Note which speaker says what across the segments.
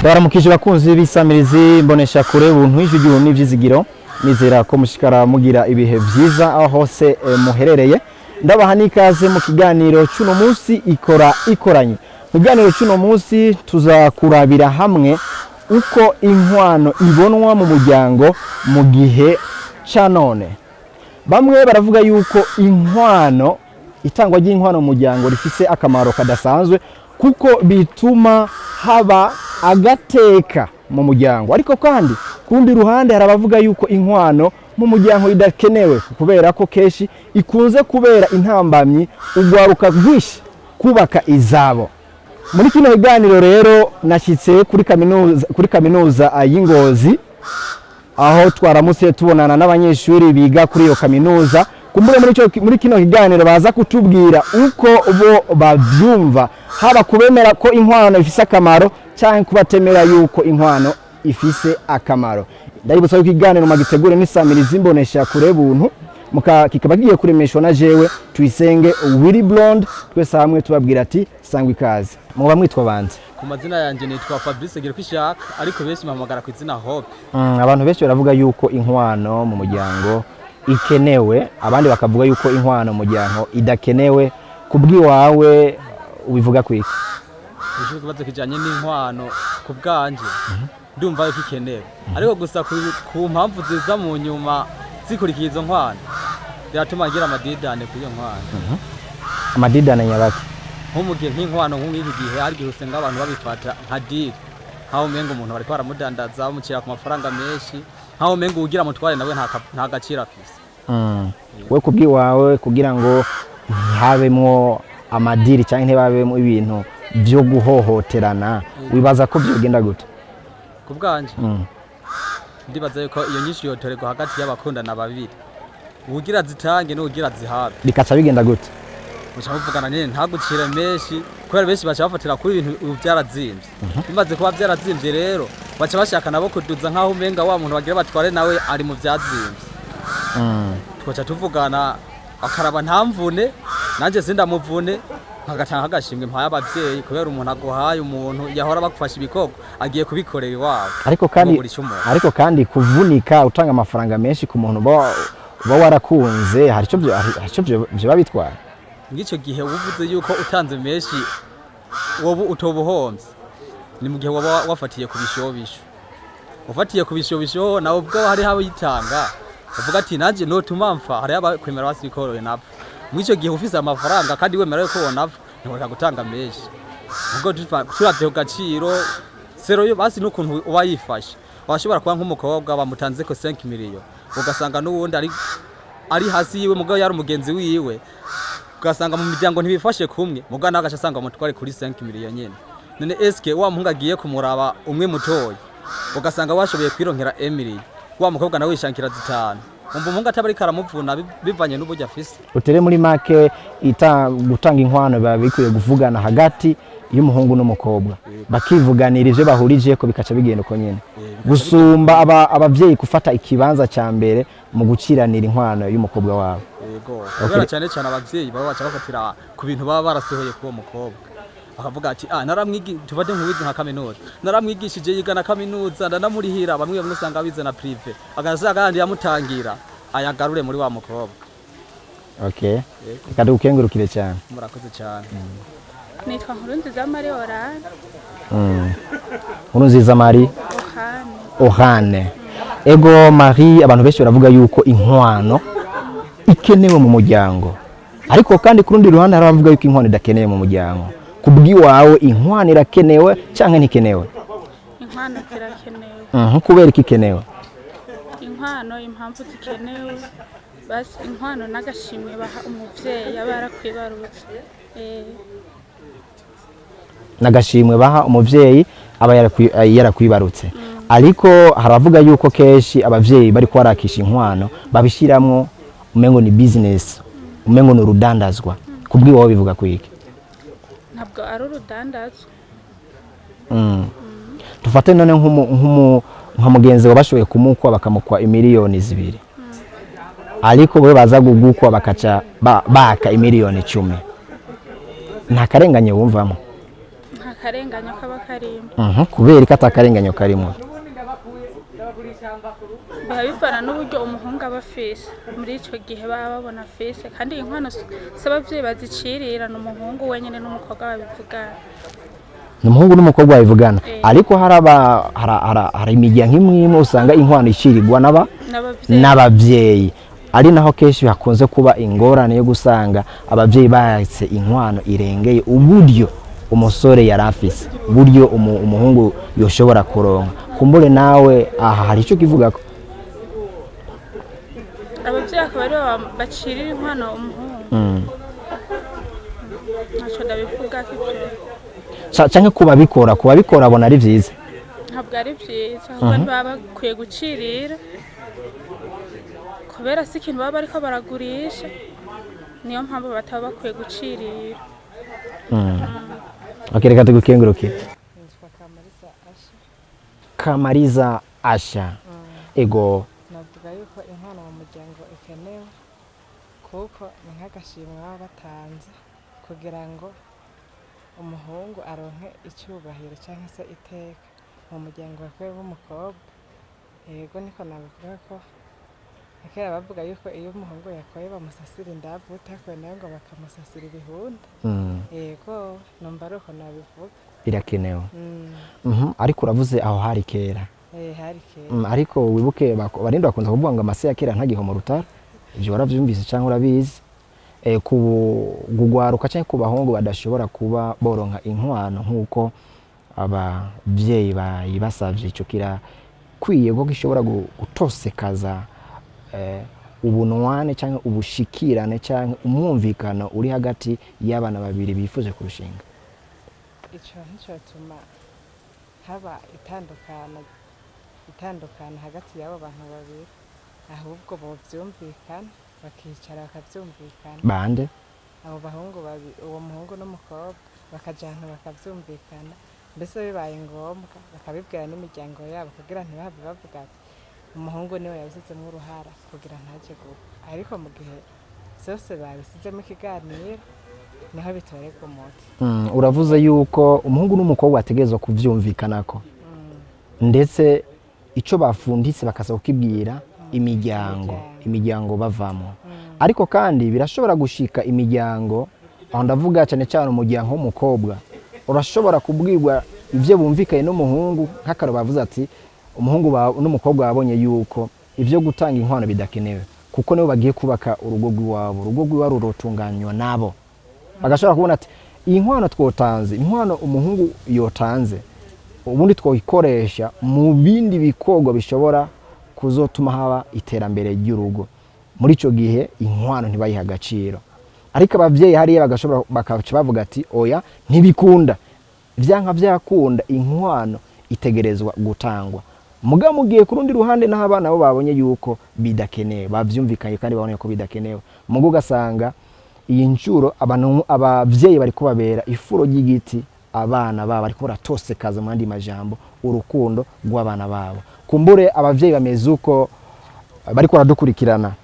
Speaker 1: Ndabaramukije bakunzi b'isamirizi mbonesha kure buntu ijwi ry'ubuntu n'ivyizigiro. Nizera ko mushikara mugira ibihe vyiza aho hose muherereye. Ndabaha n'ikaze mu kiganiro c'uno munsi ikora ikoranye. Mu kiganiro c'uno munsi tuzakurabira hamwe uko inkwano ibonwa mu muryango mu gihe ca none. Bamwe baravuga yuko inkwano, itangwa ry'inkwano mu muryango rifise akamaro kadasanzwe, kuko bituma haba agateka mu muryango. Ariko kandi ku rundi ruhande hari abavuga yuko inkwano mu muryango idakenewe, kubera ko kenshi ikunze kubera intambamyi urwaruka rwinshi kubaka izabo. Muri kino kiganiro rero nashyitse kuri kaminuza y'Ingozi, aho twaramutse tubonana n'abanyeshuri biga kuri iyo kaminuza. Kumbure muri kino kiganiro baza kutubwira uko bo bavyumva, haba kubemera ko inkwano ifise akamaro canke kubatemera yuko inkwano ifise akamaro. Ndabibutsa yuko ikiganiro magitegure n'isamirizi imbonesha kure buntu, kikaba kigiye kuremeshwa na jewe Tuyisenge Willy Blonde. Twese hamwe tubabwira ati sangwa ikaze. Muba mwitwa bande?
Speaker 2: Ku mazina yanjye nitwa Fabrice Girukwishaka, ariko benshi bampamagara ku izina Hope.
Speaker 1: Abantu benshi baravuga yuko inkwano mu muryango ikenewe, abandi bakavuga yuko inkwano mu muryango idakenewe. Kubw'iwawe ubivuga kwiki?
Speaker 2: Icyo kibazo kijanye n'inkwano, ku bwanje ndumva yuko ikenewe, ariko gusa ku mpamvu ziza mu nyuma zikurikiye izo nkwano biratuma ngira amadidane kuri iyo nkwano.
Speaker 1: Amadidane nyabaki?
Speaker 2: Nko mu gihe nk'inkwano, nk'iki gihe hari igihe usanga abantu babifata nka deal, nkaho umenga umuntu bariko baramudandaza, bamucira ku mafaranga menshi, nkaho umenga uwugira mutware nawe nta gaciro afise.
Speaker 1: We kubw'iwawe, kugira ngo ntihabemwo amadiri cyangwa ntibabemo ibintu byo guhohoterana, wibaza ko byogenda gute?
Speaker 2: Ku bwanje ndibaza yuko iyo nyinshi yotorerwa hagati y'abakundana babiri, uwugira zitange n'uwugira zihabwe.
Speaker 1: Bikaca bigenda gute?
Speaker 2: Muca muvugana nyene, ntagucire menshi, kubera benshi baca bafatira kuri ibintu ubu byarazimvye. Bimaze kuba byarazimvye rero, baca bashaka nabo kuduza, nk'aho umenga wa muntu bagira batware nawe ari mu vyazimvye. Tugaca tuvugana, akaraba ntamvune nanje sindamuvune, nkagatanga agashimwe mpaye abavyeyi, kubera umuntu aguhaye umuntu yahora bagufasha ibikorwa agiye kubikorera iwabo.
Speaker 1: Ariko kandi
Speaker 2: Ngo buri umuntu.
Speaker 1: Ariko kandi kuvunika utanga amafaranga menshi ku muntu uba warakunze, hari ico vyoba bitwara?
Speaker 2: Ng'icyo gihe uba uvuze yuko utanze menshi wowe utoba uhombye, ni mu gihe waba wafatiye ku bishobisho. Ufatiye ku bishobisho nawe ubwo hariho abayitanga uvuga ati nanjye notuma mpfa, hariho abakwemera basikoroye napfa. Muri icyo gihe ufise amafaranga kandi wemera yuko wonapfa, ntiworeka gutanga menshi. Ubwo turavye ku gaciro sero yo basi n'ukuntu uba yifashe, washobora kuba nk'umukobwa bamutanze ko 5 million, ugasanga n'uwundi ari hasi yiwe, mugabo yari umugenzi wiwe, ugasanga mu miryango ntibifashe kumwe, mugabo nawe agaca asanga umutware kuri 5 million nyene. None eske wa muhungu agiye kumuraba umwe mutoyi, ugasanga washoboye kwironkera Emily, wa mukobwa nawe wishankira zitanu, umva umuhungu ataba ariko aramuvuna bivanye n'uburyo afise.
Speaker 1: Utere muri make, gutanga inkwano biba bikwiye kuvugana hagati y'umuhungu n'umukobwa, bakivuganira ivyo bahurijeko, bikaca bigenda uko nyene, gusumba abavyeyi gufata ikibanza ca mbere mu guciranira inkwano y'umukobwa wabo.
Speaker 2: Yego, kubera cyane cyane abavyeyi baba baca bafatira ku bintu baba barasohoye kuri uwo mukobwa, bakavuga ati ah, naramwigi, tufate nk'uwize nka kaminuza, naramwigishije yiga na kaminuza, ndanamurihira. Bamwe bamwe usanga bize na privé, agasanga kandi yamutangira ayagarure muri wa mukobwa.
Speaker 1: Okay, reka dukengurukire cyane.
Speaker 2: Murakoze cyane.
Speaker 3: Nitwa Nkurunziza Marie Orane.
Speaker 1: Nkurunziza Marie.
Speaker 3: Ohane.
Speaker 1: Ohane. Ego Marie, abantu benshi baravuga yuko inkwano ikenewe mu muryango, ariko kandi ku rundi ruhande hari abavuga yuko inkwano idakenewe mu muryango. Kubw'iwawe, inkwano irakenewe cyangwa ntikenewe?
Speaker 3: Inkwano zirakenewe.
Speaker 1: Kubera iki ikenewe?
Speaker 3: Inkwano impamvu zikenewe, basi inkwano n'agashimwe baha umuvyeyi aba yarakwibarutse.
Speaker 1: N'agashimwe baha umuvyeyi aba yarakwibarutse. Ariko haravuga yuko kenshi abavyeyi bari kwarakisha inkwano babishiramwo umengo ni business, umengo ni urudandazwa. Kubw'iwawe bivuga kwiki?
Speaker 3: Ntabwo ari urudandazwa.
Speaker 1: Tufate none nka mugenzi wawe bashoboye kumukwa, bakamukwa imiliyoni 2, ariko bo baza gugukwa bakaca baka imiliyoni 10, nta karenganye wumvamo?
Speaker 3: Nta. Karenganyo kaba karimo.
Speaker 1: Kubera ko atakarenganyo karimo?
Speaker 3: Biba bivana n'uburyo umuhungu aba afise muri ico gihe, baba babona afise. Kandi inkwano si abavyeyi bazicirira, ni umuhungu wenyene n'umukobwa babivugana.
Speaker 1: Ni umuhungu n'umukobwa babivugana?
Speaker 3: Eh.
Speaker 1: Ariko haraba hari imiryango imwe imwe usanga inkwano icirirwa n'aba
Speaker 3: n'abavyeyi.
Speaker 1: N'abavyeyi, ari naho kenshi hakunze kuba ingorane yo gusanga abavyeyi batse inkwano irengeye uburyo umusore yari afise, uburyo umuhungu yoshobora kuronka. Kumbure nawe aha hari icyo kivugako?
Speaker 3: Abavyeyi akaba aribo bacirira inkwano umuhungu? Ntaco ndabivugako ivyo.
Speaker 1: Canke kubabikora abona ari vyiza?
Speaker 3: Ntabwo ari vyiza, ahubwo ntibaba bakwiye gucirira, kubera si ikintu baba bariko baragurisha. Niyo mpamvu bataba bakwiye gucirira.
Speaker 1: Okay, reka tugukengurukire.
Speaker 4: Nitwa Kamariza Asha.
Speaker 1: Kamariza Asha, ego.
Speaker 4: Navuga yuko inkwano mu muryango ikenewe, kuko ni nk'agashimwe baba batanze kugira ngo umuhungu aronke icyubahiro cyangwa se iteka mu muryango wakwe w'umukobwa. Yego, niko nabivuga ko na kera bavuga yuko iyo umuhungu yakoye bamusasira indavu, utakoye nawe ngo bakamusasira ibihunda. Yego, numva ari uko nabivuga.
Speaker 1: Birakenewe. Ariko uravuze aho hari kera.
Speaker 4: Eh, hari kera.
Speaker 1: Ariko wibuke Abarundi bakunze kuvuga ngo amase ya kera ntagihoma rutara. Ivyo waravyumvise canke urabizi? Ku kugwaruka canke ku bahungu badashobora kuba boronka inkwano nk'uko abavyeyi bayibasavye, ico kirakwiye ko gishobora gutosekaza ubunwane canke ubushikirane canke umwumvikano uri hagati y'abana babiri bifuje kurushinga?
Speaker 4: Ico nticotuma haba itandukana hagati y'abo bantu babiri, ahubwo bovyumvikana, bakicara bakavyumvikana.
Speaker 1: Bande?
Speaker 4: Abo bahungu babiri, uwo muhungu n'umukobwa, bakaja ahantu bakavyumvikana. Mbese bibaye ngombwa bakabibwira n'imiryango yabo, kugira ntibahave bavuga ati umuhungu niwe yabisizemwo uruhara kugira ntaje gupfa. Ariko mu gihe vyose babisizemo ikiganiro, niho bitorerwa umuti.
Speaker 1: Uravuze yuko umuhungu n'umukobwa bategerezwa kuvyumvikanako, ndetse ico bafunditse bakaza kukibwira imiryango, imiryango bavamo. Ariko kandi birashobora gushika imiryango, aho ndavuga cyane cyane umuryango w'umukobwa, urashobora kubwirwa ivyo bumvikanye n'umuhungu. Nk'akaro bavuze ati umuhungu n'umukobwa babonye yuko ivyo gutanga inkwano bidakenewe, kuko nibo bagiye kubaka urugo rw'iwabo, urugo rw'iwabo rurotunganywa nabo. Bagashobora kubona ati iyi nkwano twotanze, inkwano umuhungu yotanze, ubundi twoyikoresha mu bindi bikorwa bishobora kuzotuma haba iterambere ry'urugo. Muri icyo gihe inkwano ntibayihe agaciro. Ariko abavyeyi hariya bagashobora bakaca bavuga ati oya, ntibikunda, vyanka vyakunda inkwano itegerezwa gutangwa. Muga mugiye ku rundi ruhande naho abana bo babonye yuko bidakenewe, bavyumvikanye kandi babonye ko bidakenewe, mugo ugasanga iyi ncuro abantu abavyeyi bari kubabera ifuro ry'igiti abana babo, bariko baratosekaza mu yandi majambo urukundo rw'abana babo. Kumbure abavyeyi bameze uko bariko baradukurikirana,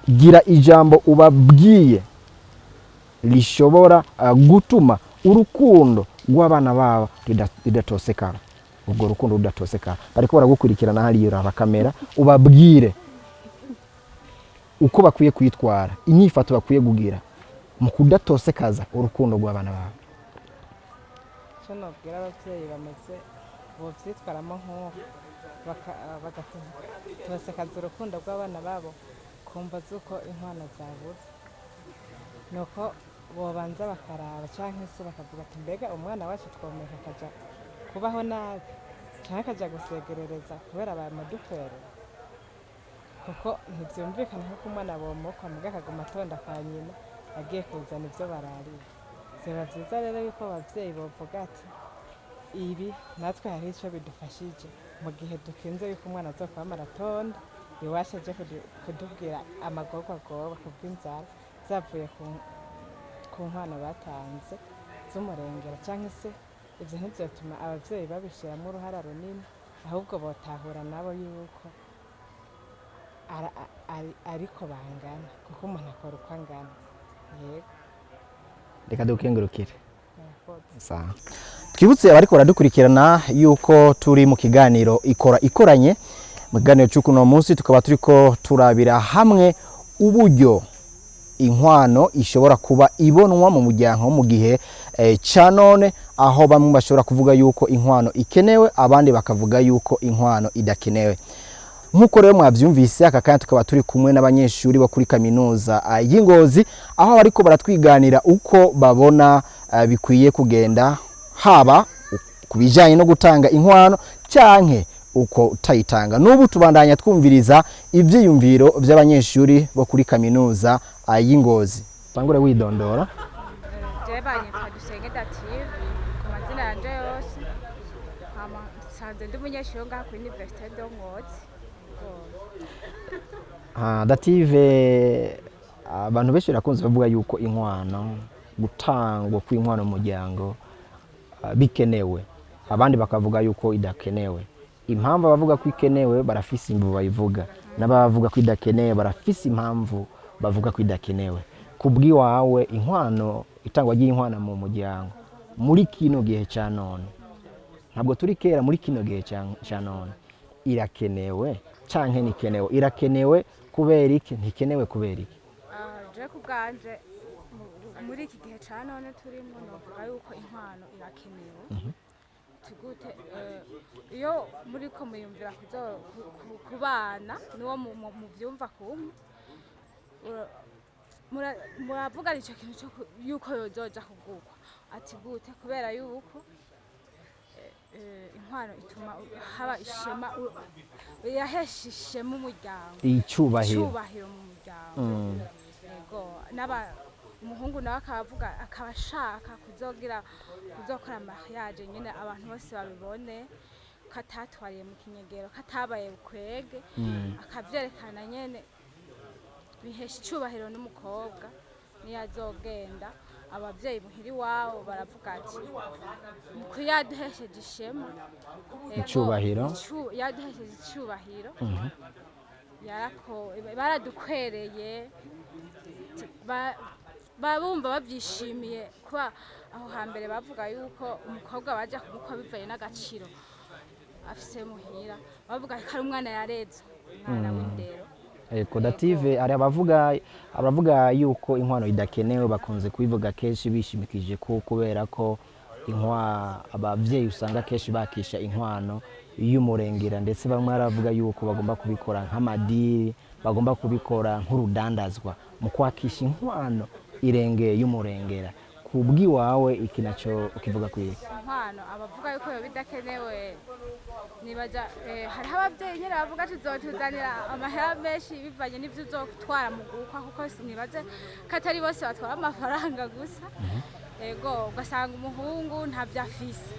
Speaker 1: gira ijambo ubabwiye rishobora gutuma urukundo rw'abana babo ridatosekara, ubwo rukundo rudatosekara. Bariko baragukurikirana hariya, uraba kamera, ubabwire uko bakwiye kwitwara, inyifato bakwiye kugira mu kudatosekaza urukundo rw'abana babo.
Speaker 4: Icyo nabwira ababyeyi bamaze bovyitwaramo nk'uko bagatosekaza urukundo rw'abana babo kumva z'uko inkwano zabuze, nuko bobanza bakaraba canke se bakavuga ati mbega umwana wacu twomeka akaja kubaho nabi canke akaja gusegerereza kubera bamudukwerera? Kuko ntivyumvikana nkuko umwana bomokwa muga akaguma atonda kwa nyina agiye kuzana ivyo barariye. Vyoba vyiza rero yuko abavyeyi bovuga ati ibi natwe hari ico bidufashije mu gihe dukinze yuko umwana azokwama aratonda iwacu aje kudubwira amagorwa agoba kubw'inzara zavuye ku nkwano batanze z'umurengera. Canke se ivyo ntivyotuma abavyeyi babishiramwo uruhara runini, ahubwo botahura nabo yuko ariko bangana, kuko umuntu akora uko angana. Yego.
Speaker 1: Reka dukengurukire.
Speaker 4: Murakoze.
Speaker 1: Sawa. Twibutse abariko baradukurikirana yuko turi mu kiganiro ikora ikoranye. Mu kiganiro cy'ukuno munsi tukaba turiko turabira hamwe uburyo inkwano ishobora kuba ibonwa mu muryango mu gihe ca none, aho bamwe bashobora kuvuga yuko inkwano ikenewe, abandi bakavuga yuko inkwano idakenewe. Nk'uko rero mwabyumvise, aka kanya tukaba turi kumwe n'abanyeshuri bo kuri kaminuza y'Ingozi, aho bariko baratwiganira uko babona bikwiye kugenda, haba ku bijyanye no gutanga inkwano canke uko utayitanga. N'ubu tubandanya twumviriza ivyiyumviro by'abanyeshuri bo kuri kaminuza y'Ingozi. Tangure widondora.
Speaker 3: Jewe banyitwa Dusenge Dative ku mazina yanje yose, hama nsanzwe ndi umunyeshuri wo ngaha kuri Université de Ngozi.
Speaker 1: Dative, abantu benshi barakunze bavuga yuko inkwano, gutangwa kw'inkwano mu muryango bikenewe, abandi bakavuga yuko idakenewe. Impamvu abavuga ko ikenewe barafise imvu bayivuga, n'abavuga ko idakenewe barafise impamvu bavuga ko idakenewe. Kubw'iwawe, inkwano, itangwa ry'inkwano mu muryango muri kino gihe ca none, ntabwo turi kera, muri kino gihe ca none, irakenewe canke ntikenewe? Irakenewe kubera iki? Ntikenewe kubera iki?
Speaker 3: Je ku bwanje, muri iki gihe ca none turimo, novuga yuko inkwano irakenewe. Tugute iyo muriko muyumvira kubana n'uwo muvyumva kumwe, muravugana ico kintu co yuko yozoja kugurwa ati gute, kubera yuko inkwano ituma haba ishema, yahesha ishema umuryango.
Speaker 1: Icyubahiro.
Speaker 3: Icyubahiro mu muryango. Yego, n'aba umuhungu nawe akavuga, akaba ashaka kuzogira, kuzokora mariage nyine abantu bose babibone ko atatwariye mu kinyegero, ko atabaye bukwege, akavyerekana nyene, bihesha icyubahiro n'umukobwa. Niyo azogenda, abavyeyi muhira iwabo baravuga ati muku yaduhesheje ishema. Yego,
Speaker 1: Icubahiro.
Speaker 3: Yaduhesheje icubahiro, yarako baradukwereye, babumva babyishimiye, kuba aho hambere bavuga yuko umukobwa baja kumukwa bivaye n'agaciro afise muhira, bavuga ko ari umwana yarezwe, umwana w'indero.
Speaker 1: Kodative, hari abavuga yuko inkwano idakenewe, bakunze kubivuga kenshi bishimikije ko kubera ko abavyeyi usanga kenshi bakisha inkwano y'umurengera, ndetse bamwe baravuga yuko bagomba kubikora nk'amadiri, bagomba kubikora nk'urudandazwa mu kwakisha inkwano irengeye y'umurengera. Ku bw'iwawe, iki naco ukivuga kwiye?
Speaker 3: Inkwano, abavuga yuko yoba idakenewe, nibaza hariho ababyeyi nyine bavuga ati uzotuzanira amahera menshi bivanye n'ivyo uzotwara mu gukwa, kuko sinibaze ko atari bose batwara amafaranga gusa. Yego, ugasanga umuhungu ntavyo afise,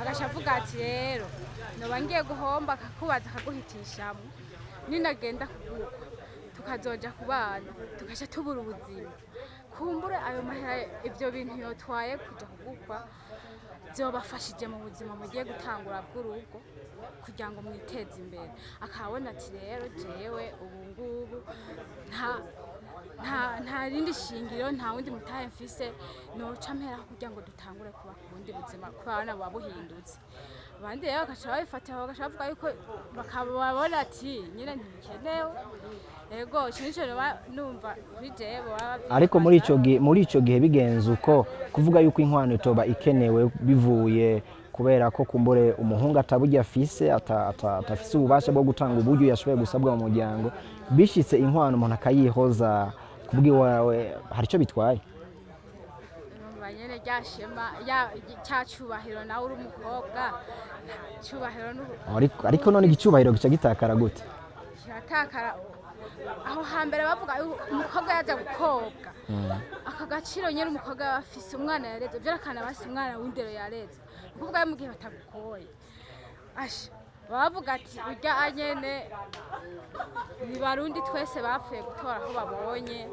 Speaker 3: agaca avuga ati rero noba ngiye guhomba, akakubaza, akaguhitishamwo, ninagenda kugukwa tukazoja kubana tugaca tubura ubuzima, kumbure ayo mahera, ivyo bintu yotwaye kuja kugukwa byobafashije mu buzima mugiye gutangura bw'urugo kugira ngo mwiteze imbere. Akabona ati rero jewe ubu ngubu nta rindi shingiro, nta wundi mutahe mfise, noca mpera kugira ngo dutangure kuba ku bundi buzima, kubana buba buhindutse. Abandi rero bagaca babifata, bagaca bavuga yuko bakababona ati nyine ntibikenewe. Ego, ico nico noba numva kuri jewe baba
Speaker 1: Ariko muri ico gihe bigenze uko, kuvuga yuko inkwano itoba ikenewe bivuye kubera ko kumbure umuhungu ataburyo afise, atafise ububasha bwo gutanga uburyo yashoboye gusabwa mu muryango, bishitse inkwano umuntu akayihoza, kubw'iwawe hari ico bitwaye?
Speaker 3: Urumva nyene rya shema ya cya cubahiro, nawe uri umukobwa, nta cubahiro
Speaker 1: Ariko none icyubahiro gica gitakara gute?
Speaker 3: Kiratakara. Aho hambere bavuga umukobwa yaja gukobwa, aka gaciro nyene umukobwa aba afise, umwana yareze, vyerekana basi umwana w'indero yareze. Ukuvuga mu gihe batagukoye, asha bavuga ati urya nyene ni Barundi twese bapfuye gutora aho babonye.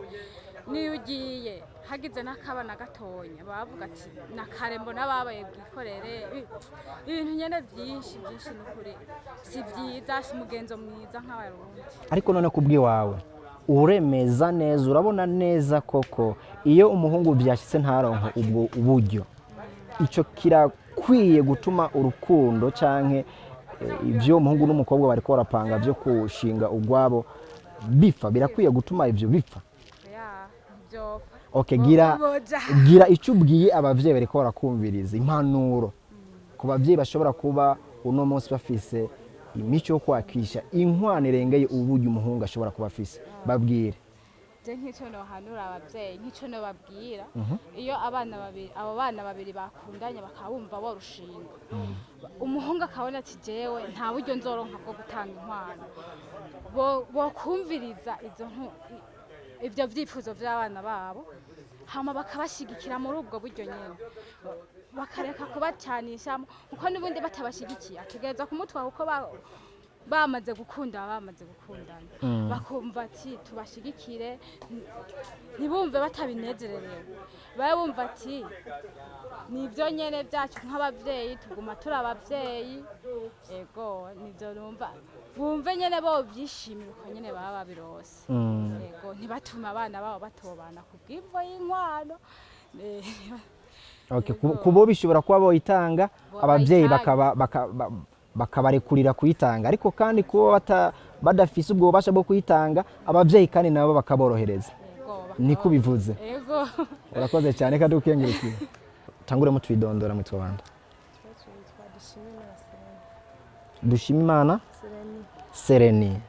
Speaker 3: Niyo ugiye hagize n'akabana gatonya, bavuga ati na kare mbona babaye bwikorere. Ibintu nyene byinshi byinshi, n'ukuri si byiza, si umugenzo mwiza nk'Abarundi.
Speaker 1: Ariko none kubw'iwawe, uremeza neza, urabona neza koko iyo umuhungu byashyitse ntaronke ubwo buryo, ico kirakura. Birakwiye gutuma urukundo canke ivyo umuhungu n'umukobwa bariko barapanga vyo kushinga ugwabo bipfa? Birakwiye gutuma ivyo bipfa?
Speaker 3: Ya, ntivyopfa.
Speaker 1: Okay, gira
Speaker 3: Boja.
Speaker 1: gira icyo ubwiye abavyeyi bariko barakumviriza, impanuro ku bavyeyi bashobora kuba uno munsi bafise imico yo kwakisha inkwano irengeye uburyo umuhungu ashobora kuba afise, babwire.
Speaker 3: Je nk'icyo nohanura abavyeyi, nk'icyo nobabwira, iyo abana babiri, abo bana babiri bakundanye, bakaba bumva borushinga, umuhungu akabona ati jewe nta buryo nzoronka bwo gutanga inkwano, bokumviriza ivyo vyifuzo vy'abana babo, hama bakabashigikira muri ubwo buryo nyene, bakareka kubacanishamo, kuko n'ubundi batabashigikiye ategereza kumutwara, kuko bamaze gukunda, baba bamaze gukundana, bakumva ati tubashigikire, ntibumve batabinezererewe, babe bumva ati nibyo nyene byacu nk'abavyeyi, tuguma turi abavyeyi. Ego, nivyo numva, bumve nyene bo vyishimira uko nyene baba babirose. Ego, ntibatume abana babo batobana ku bw'ivo y'inkwano.
Speaker 1: Okay, kubo bishobora kuba boyitanga,
Speaker 3: Bo
Speaker 1: abavyeyi
Speaker 3: bayitanga.
Speaker 1: Bakabarekurira kuyitanga, ariko kandi kuba badafise ubwo bubasha bwo kuyitanga, abavyeyi kandi nabo bakaborohereza.
Speaker 3: Ego.
Speaker 1: Niko bivuze?
Speaker 3: Ego.
Speaker 1: Urakoze cyane, kandi ukengurukiye. Tangure mutwidondora, mwitwa bande?
Speaker 4: Twitwa Dushimimana Sereni.
Speaker 1: Dushimimana
Speaker 4: Sereni.
Speaker 1: Sereni.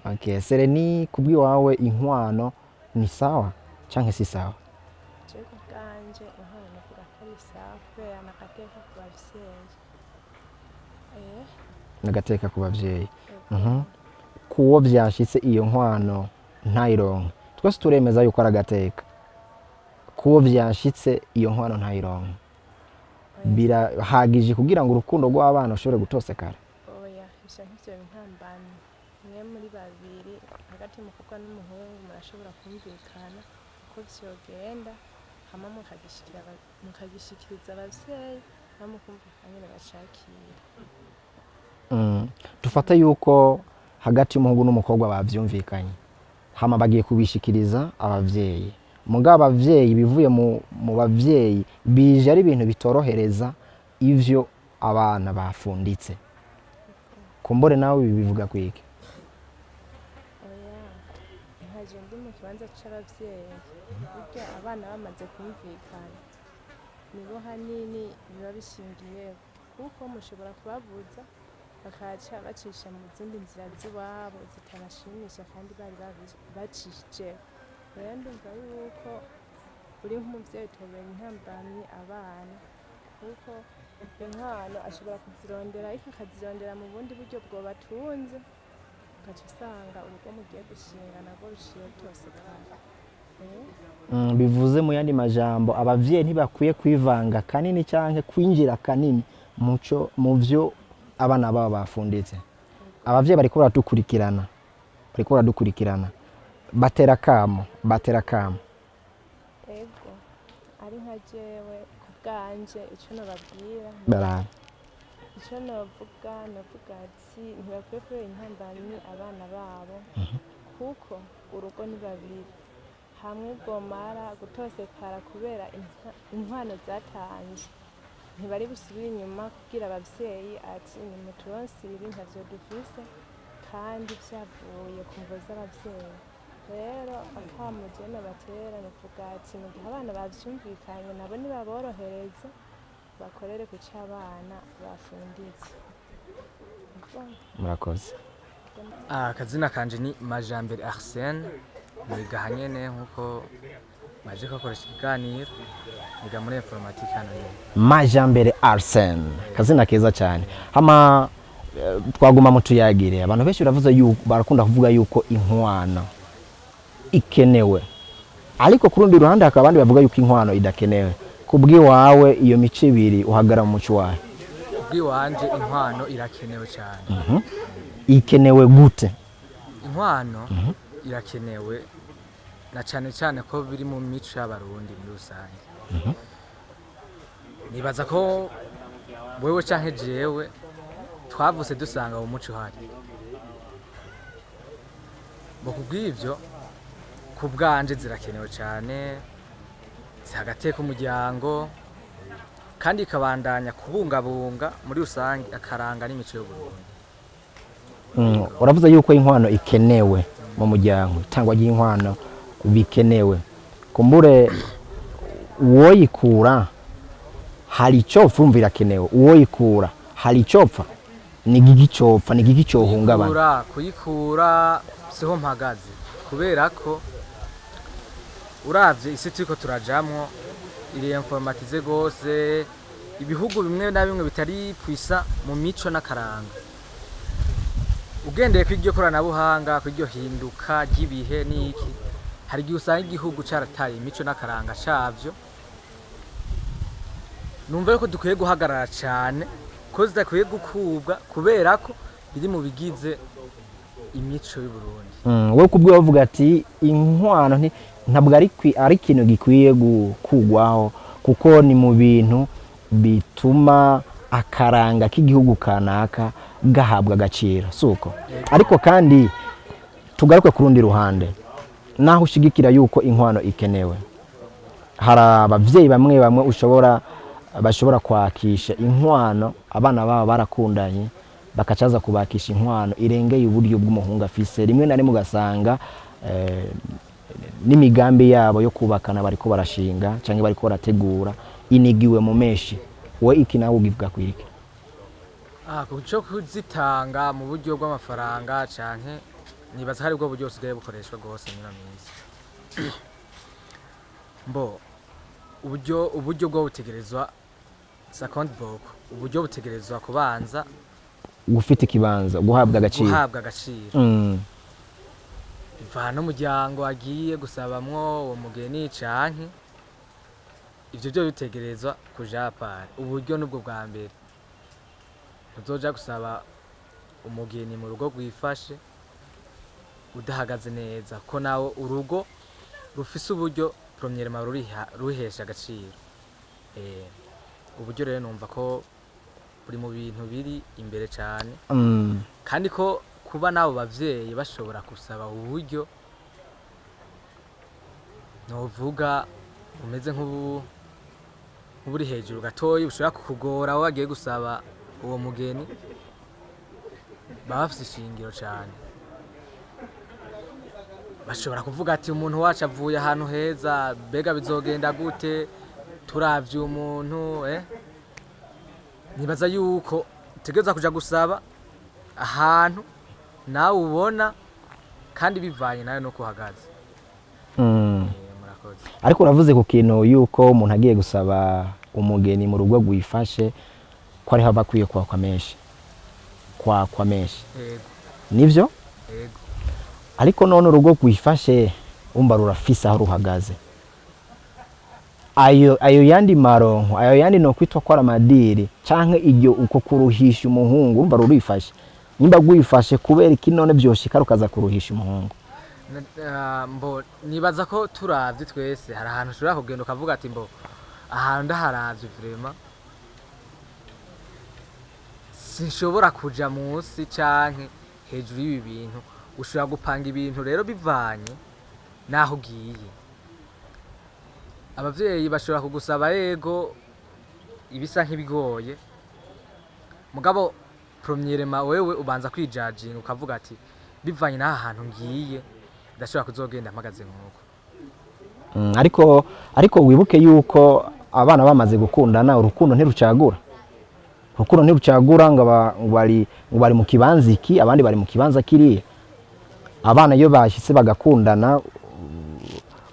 Speaker 1: Okay, Sereni, kubw'iwawe inkwano ni sawa canke si sawa?
Speaker 4: Je ku bwanje inkwano novuga ko ari sawa, kubera n'agateka ku bavyeyi.
Speaker 1: N'agateka ku bavyeyi.
Speaker 4: Ego.
Speaker 1: Kuwo vyashitse iyo nkwano ntayironke, twese turemeza yuko ari agateka. Kuwo vyashitse iyo nkwano ntayironke, birahagije kugira ngo urukundo rw'abana rushobore gutosekara?
Speaker 4: Oya, ivyo ntivyo intambamyi. Umwe muri babiri, hagati y'umukobwa n'umuhungu, murashobora kumvikana uko vyogenda, hama mukagishikiriza abavyeyi, hama mukumvikana nyene bacakira.
Speaker 1: Dufate yuko hagati y'umuhungu n'umukobwa bavyumvikanye, hama bagiye kubishikiriza abavyeyi, mugabo abavyeyi, bivuye mu bavyeyi bije ari ibintu bitorohereza ivyo abana bafunditse. Kumbure nawe ibi bivuga kwiki?
Speaker 4: Oya, nkaje ndi mu kibanza c'abavyeyi, burya abana bamaze kumvikana nibo hanini biba bishingiyeho, kuko mushobora kubabuza bakaca bacisha mu zindi nzira z'iwabo zitabashimisha kandi bari bacishijeho. Rero ndumva yuko uri nk'umuvyeyi utobera intambamyi abana, kuko inkwano ashobora kuzirondera, ariko akazirondera mu bundi buryo bwobatunze, ugaca usanga urugo mugiye gushinga narwo ruciye rutosekara.
Speaker 1: Bivuze mu yandi majambo, abavyeyi ntibakwiye kwivanga kanini canke kwinjira kanini muco mu vyo abana babo bafunditse. Abavyeyi bariko baradukurikirana, batera kamo, batera kamo.
Speaker 4: Ego, ari nka jewe ku bwanje, ico nobabwira,
Speaker 1: Barabe.
Speaker 4: ico novuga, novuga ati ntibakwiye kubera intambamyi abana babo, kuko urugo ni babiri, hamwe bwomara gutosekara kubera inkwano zatanzwe, ntibari busubire inyuma kubwira abavyeyi ati nimuturonse ibi, ntavyo dufise, kandi vyavuye ku mvo z'abavyeyi. Rero akamo jewe nobatera, novuga ati mu gihe abana bavyumvikanye nabo nibaborohereze, bakorere ku co abana bafunditse.
Speaker 1: Murakoze.
Speaker 5: Akazina kanje ni Majambere Arsene, niga hanyene nkuko maje kuhakoresha ikiganiro, niga muri informatique hano nyene.
Speaker 1: Majambere Arsene, kazina keza cyane. Hama twaguma mutuyagire. Abantu benshi baravuze yuko, barakunda kuvuga yuko inkwano ikenewe, ariko ku rundi ruhande hakaba abandi bavuga yuko inkwano idakenewe. Kubw'iwawe, iyo mico ibiri uhagara mu muco wawe?
Speaker 5: Kubw'iwanje inkwano irakenewe cyane.
Speaker 1: Ikenewe gute?
Speaker 5: Inkwano irakenewe na cane cane ko biri mu mico y'Abarundi muri rusange. Nibaza ko wewe canke jewe twavutse dusanga uwo muco uhari. Bo kubw'ivyo, ku bwanje zirakenewe cane, ziha agateka umuryango. Kandi ikabandanya kubungabunga muri rusange akaranga n'imico y'Uburundi.
Speaker 1: Uravuze yuko inkwano ikenewe mu muryango, itangwa ry'inkwano bikenewe. Kumbure uwoyikura hari icopfa, urumva irakenewe, uwoyikura hari icopfa, ni igiki copfa, ni igiki cohungabana?
Speaker 5: Kuyikura siho mpagaze, kubera ko uravye isi turiko turajamwo iri informatisée gose, ibihugu bimwe na bimwe bitari kwisa mu mico n'akaranga. Ugendeye kw'iryo koranabuhanga, kw'iryo hinduka ry'ibihe n'iki, hari igihe usanga igihugu carataye imico n'akaranga cavyo. Numva yuko dukwiye guhagarara cane ko zidakwiye gukubwa, kubera ko biri mu bigize imico y'Uburundi.
Speaker 1: Wowe kubwe bavuga ati inkwano ntabwo ari ikintu gikwiye gukugwaho, kuko ni mu bintu bituma akaranga k'igihugu kanaka gahabwa agaciro, suko? Ariko kandi tugaruke ku rundi ruhande, naho ushigikira yuko inkwano ikenewe, hari abavyeyi bamwe bamwe bashobora kwakisha inkwano abana babo barakundanye, bakacaza kubakisha inkwano irengeye uburyo bw'umuhungu afise. Rimwe na rimwe ugasanga n'imigambi yabo yo kubakana bariko barashinga cyangwa bariko barategura inigiwe mu menshi. We iki nawe ugivuga kwirike?
Speaker 5: Kuco kuzitanga mu buryo bw'amafaranga canke nibaza ko aribwo buryo busigaye bukoreshwa rwose muri ino minsi. Mbo uburyo bwo butegerezwa second book, uburyo butegerezwa kubanza
Speaker 1: gufite ikibanza, guhabwa agaciro.
Speaker 5: Guhabwa agaciro. Bivana n'umuryango agiye gusabamwo uwo mugeni, canke ivyo byo bitegerezwa kuja pari. Uburyo nubwo bwa mbere, ntuzoja gusaba umugeni mu rugo rwifashe udahagaze neza, ko nawe urugo rufise uburyo premièrement ruhesha agaciro. Uburyo rero numva ko buri mu bintu biri imbere cane, kandi ko kuba n'abo bavyeyi bashobora gusaba uburyo novuga bumeze nk'uburi hejuru gatoyi, bushobora kukugora aho bagiye gusaba uwo mugeni, baba bafise ishingiro cane. Bashobora kuvuga ati umuntu wacu avuye ahantu heza, mbega bizogenda gute turavye umuntu? Nibaza yuko utegerezwa kuja gusaba ahantu nawe ubona, kandi bivanye nawe nuko uhagaze. Murakoze.
Speaker 1: Ariko uravuze ku kintu yuko umuntu agiye gusaba umugeni mu rugo rwifashe, ko ariho aba akwiye kwakwa menshi, kwakwa menshi.
Speaker 5: Yego.
Speaker 1: Nivyo?
Speaker 5: Yego.
Speaker 1: Ariko none urugo rwifashe umva rurafise aho ruhagaze, ayo yandi maronko, ayo yandi no kwitwa ko ari amadiri canke iryo uko kuruhisha umuhungu, urumva rurifashe. Nimba rwifashe, kubera iki none vyoshika rukaza kuruhisha umuhungu?
Speaker 5: Mbo nibaza ko turavye twese hari ahantu ushobora kugenda ukavuga ati mbo ahantu ndaharavye, vraiment sinshobora kuja munsi canke hejuru y'ibi bintu. Ushobora gupanga ibintu rero bivanye n'aho ugiye. Abavyeyi bashobora kugusaba, yego, ibisa nk'ibigoye, mugabo premièrement wewe ubanza kwijajinga ukavuga ati bivanye n'aha hantu ngiye, ndashobora kuzogenda mpagaze nk'uko.
Speaker 1: Ariko wibuke yuko abana bamaze gukundana, urukundo ntirucagura, urukundo ntirucagura ngo ngo bari mu kibanza iki, abandi bari mu kibanza kiriya. Abana iyo bashyitse bagakundana,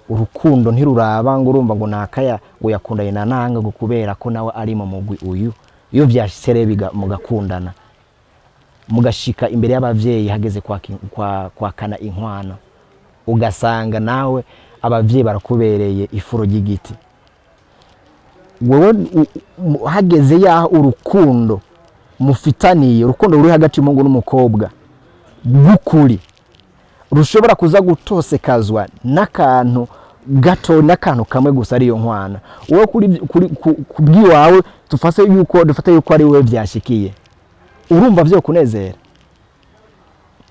Speaker 1: urukundo ntiruraba ngo urumva ngo nakaya ngo yakundanye na nanga ngo kubera ko nawe ari mu mugwi uyu. Iyo vyashitse rero mugakundana, mugashika imbere y'abavyeyi, hageze kwakana inkwano, ugasanga nawe abavyeyi barakubereye ifuro ry'igiti, wewe hageze yaho urukundo mufitaniye, urukundo ruri hagati y'umuhungu n'umukobwa bw'ukuri, rushobora kuza gutosekazwa n'akantu gato, n'akantu kamwe gusa, ariyo nkwano. Wowe kuri ku bw'iwawe, tufase yuko dufate yuko ari wowe vyashikiye, urumva vyo kunezera?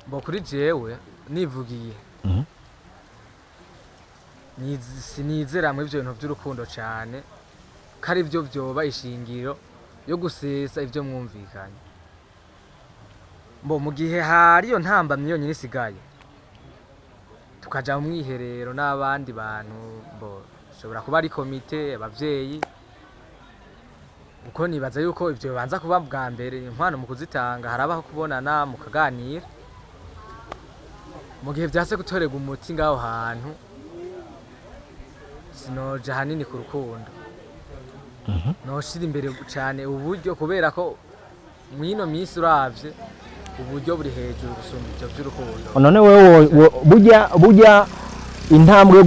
Speaker 5: Bo kuri jewe nivugiye, sinizera muri ibyo bintu by'urukundo cyane. ko ari byo byoba ishingiro yo gusesa ibyo mwumvikanye. Mbo mu gihe hari iyo ntambamyi yonyine isigaye, tukaja mu mwiherero n'abandi bantu, mbo ishobora kuba ari komite abavyeyi, kuko nibaza yuko ivyo bibanza kuba bwa mbere. Inkwano mu kuzitanga harabaho kubonana mukaganira. Mu gihe vyase gutorerwa umuti ngaho hantu, sinoja hanini ku rukundo, noshira imbere cane uburyo, kubera ko mw'ino minsi uravye uburyo buri hejuru gusumba ivyo vy'urukundo.
Speaker 1: None wewe burya intambwe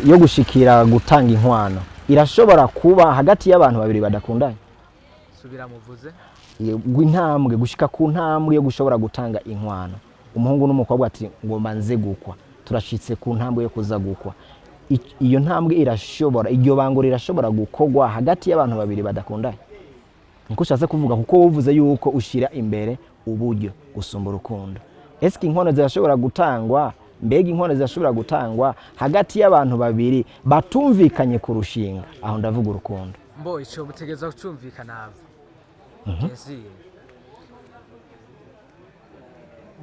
Speaker 1: yo gushikira gutanga inkwano irashobora kuba hagati y'abantu babiri badakundanye?
Speaker 5: Subira muvuze.
Speaker 1: Intambwe gushika ku ntambwe yo gushobora gutanga inkwano, umuhungu n'umukobwa ati ngomba nze gukwa, turashitse ku ntambwe yo kuza gukwa. Iyo ntambwe irashobora, iryo bango rirashobora gukorwa hagati y'abantu babiri badakundanye? Niko ushatse kuvuga, kuko wuvuze yuko ushira imbere uburyo gusumba urukundo. Eske inkwano zirashobora gutangwa, mbega inkwano zirashobora gutangwa hagati y'abantu babiri batumvikanye kurushinga? Aho ndavuga urukundo.
Speaker 5: Mbo ico mutegerezwa kucumvikana ava. Bien,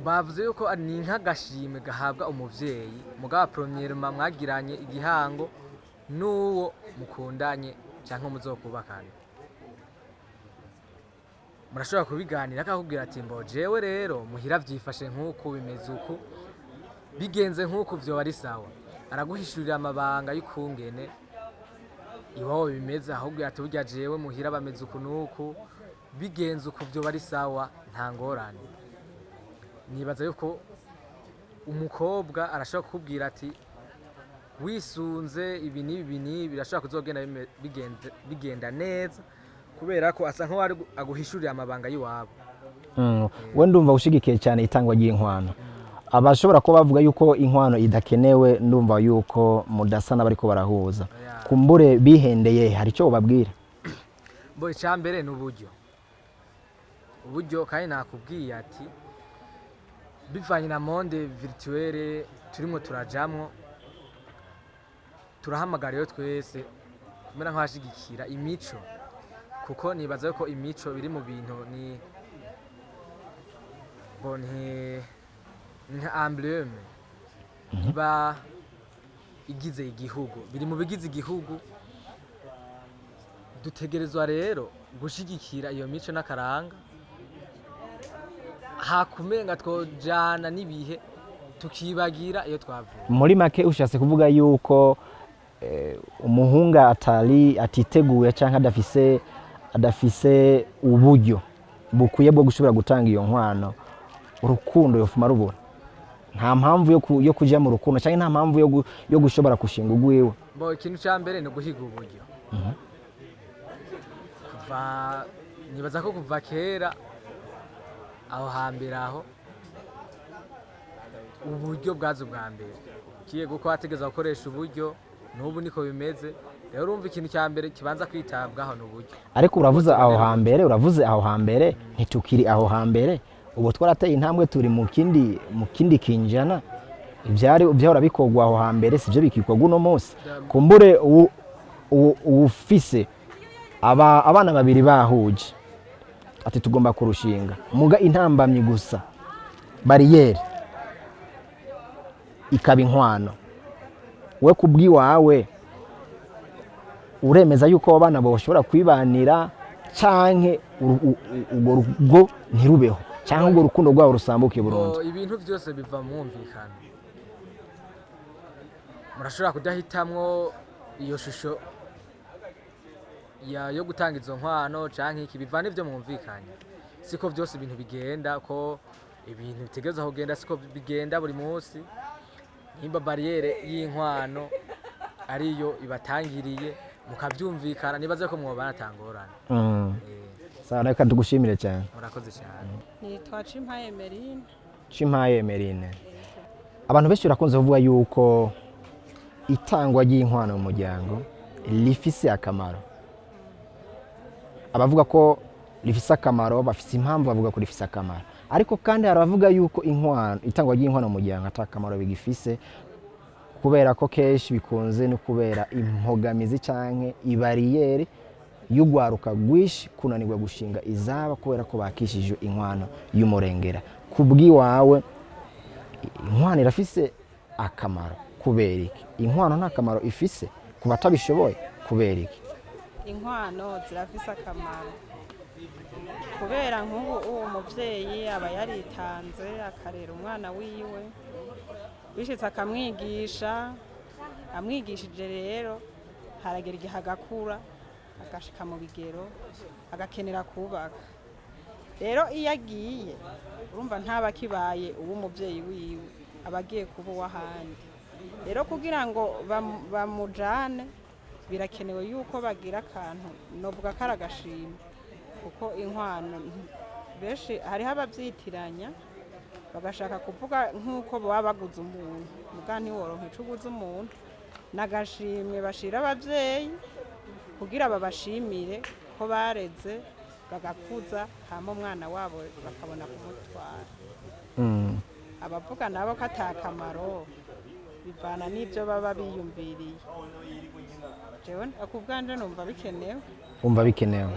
Speaker 5: bavuze yuko ni nk'agashimwe gahabwa umuvyeyi, mugabo premièrement mwagiranye igihango n'uwo mukundanye canke muzokubakana. Murashobora kubiganira, akakubwira ati mbo jewe rero muhira vyifashe nk'uku, bimeze uku, bigenze nk'uku vyoba ari sawa. Araguhishurira amabanga y'ukungene iwabo bimeze, ahubwo ati burya jewe muhira bameze uku n'uku, bigenze uku vyoba ari sawa, nta ngorane. Nibaza yuko umukobwa arashobora kukubwira ati wisunze ibi n'ibi, ibi n'ibi, birashobora kuzogenda bigenda neza, kubera ko asa nk'uwari aguhishurira amabanga y'iwabo.
Speaker 1: We ndumva ushigikiye cyane itangwa ry'inkwano. Abashobora kuba bavuga yuko inkwano idakenewe, ndumva yuko mudasa n'abariko barahuza. Kumbure bihendeye, hari icyo bababwira?
Speaker 5: Bo icambere ni uburyo, uburyo. Kandi nakubwiye ati bivanye na monde virtuelle turimo turajamwo, turahamagara iyo twese kumera nk'abashigikira imico, kuko nibaza ko imico biri mu bintu ni bo ni nka emblème iba igize igihugu, biri mu bigize igihugu. Dutegerezwa rero gushigikira iyo mico n'akaranga, hakumenga twojana n'ibihe tukibagira iyo twavuye.
Speaker 1: Muri make ushatse kuvuga yuko umuhungu atari atiteguye cyangwa adafise uburyo bukwiye bwo gushobora gutanga iyo nkwano, urukundo yofuma rubura, nta mpamvu yo kuja mu rukundo cyangwa nta mpamvu yo gushobora gushinga ugwiwe?
Speaker 5: Bo ikintu ca mbere ni uguhiga uburyo. Kuva, nibaza ko kuva kera aho hambere, aho uburyo bwazo bwa mbere kiye kuko hategeza gukoresha uburyo, n'ubu niko bimeze. Rero urumva ikintu cya mbere kibanza kwitabwaho ni uburyo.
Speaker 1: Ariko uravuze aho hambere, uravuze aho hambere, ntitukiri aho hambere. Ubu twarateye intambwe, turi mu kindi kinjana. Ibyari byahora bikorwa aho hambere sibyo bikikorwa uno munsi. Kumbure uwufise abana babiri bahuje ati tugomba kurushinga, muga intambamyi gusa, bariyeri ikaba inkwano, we kubw'iwawe uremeza yuko abo bana boshobora kwibanira, canke urwo rugo ntirubeho, canke urwo rukundo rwabo rusambuke burundu?
Speaker 5: Bo, ibintu byose biva mu mwumvikano. Murashobora kudahitamwo iyo shusho yo gutanga izo nkwano canke iki, biva n'ivyo mwumvikanye. Siko byose ibintu bigenda ko ibintu bitegerezwa kugenda, siko bigenda buri munsi. Nimba bariyere y'inkwano ariyo ibatangiriye, mukavyumvikana, nibaze ko mwobana atangorane.
Speaker 1: Sawa, reka tugushimire cyane.
Speaker 5: Murakoze cyane.
Speaker 4: Nitwa Cimpaye Merine.
Speaker 1: Cimpaye Merine, abantu benshi barakunze kuvuga yuko itangwa ry'inkwano mu muryango rifise akamaro. Abavuga ko rifise akamaro bafise impamvu bavuga ko rifise akamaro, ariko kandi hari abavuga yuko inkwano, itangwa ry'inkwano mu muryango ata kamaro bigifise, kubera ko kenshi bikunze no kubera impogamizi canke ibariyeri. y'ugwaruka rwinshi kunanirwa gushinga izaba kubera ko bakishijwe inkwano y'umurengera. Kubw'iwawe, inkwano irafise akamaro kubera iki? Inkwano nta kamaro ifise ku batabishoboye kubera iki?
Speaker 4: Inkwano zirafise akamaro kubera nk'ubu uwo mubyeyi aba yaritanze akarera umwana wiwe, bishitse akamwigisha. Amwigishije rero, haragera igihe agakura, agashika mu bigero, agakenera kubaka. Rero iyo agiye, urumva ntaba akibaye uw'umubyeyi wiwe, aba agiye kuba uw'ahandi. Rero kugira ngo bamujane, birakenewe yuko bagira akantu, novuga ko ari agashimwe, kuko inkwano benshi hariho ababyitiranya, bagashaka kuvuga nk'uko baba baguze umuntu. Muga ntiworonka ico uguze umuntu. N'agashimwe bashira abavyeyi kugira babashimire ko bareze bagakuza, hama umwana wabo bakabona kumutwara. Abavuga nabo ko ata kamaro, bivana n'ibyo baba biyumviriye. Jewe ku bwanje numva bikenewe.
Speaker 1: Wumva bikenewe,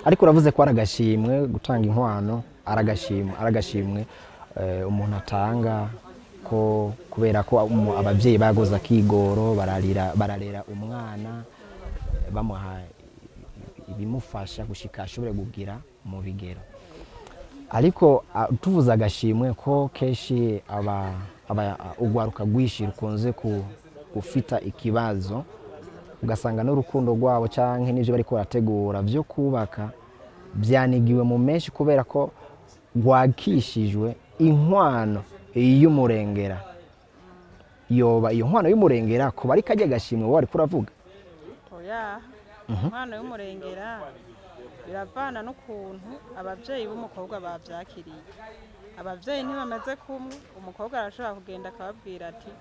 Speaker 1: ariko uravuze ko ari agashimwe gutanga inkwano, ari agashimwe umuntu atanga ko kubera ko abavyeyi bagoze akigoro, bararira, bararera umwana, bamuha ibimufasha gushika ashobore kugira mu bigero. Ariko tuvuze agashimwe, ko kenshi aba ugwaruka rwinshi rukunze gufita ikibazo, ugasanga n'urukundo rwabo canke n'ivyo bariko barategura vyo kubaka vyanigiwe mu menshi kubera ko rwakishijwe inkwano y'umurengera. Yoba iyo nkwano y'umurengera kuba ari karya gashimwe wowe wariko uravuga?
Speaker 4: Oya, inkwano y'umurengera biravana n'ukuntu ababyeyi b'umukobwa bavyakiriye. Ababyeyi ntibameze kumwe. Umukobwa arashobora kugenda akababwira ati: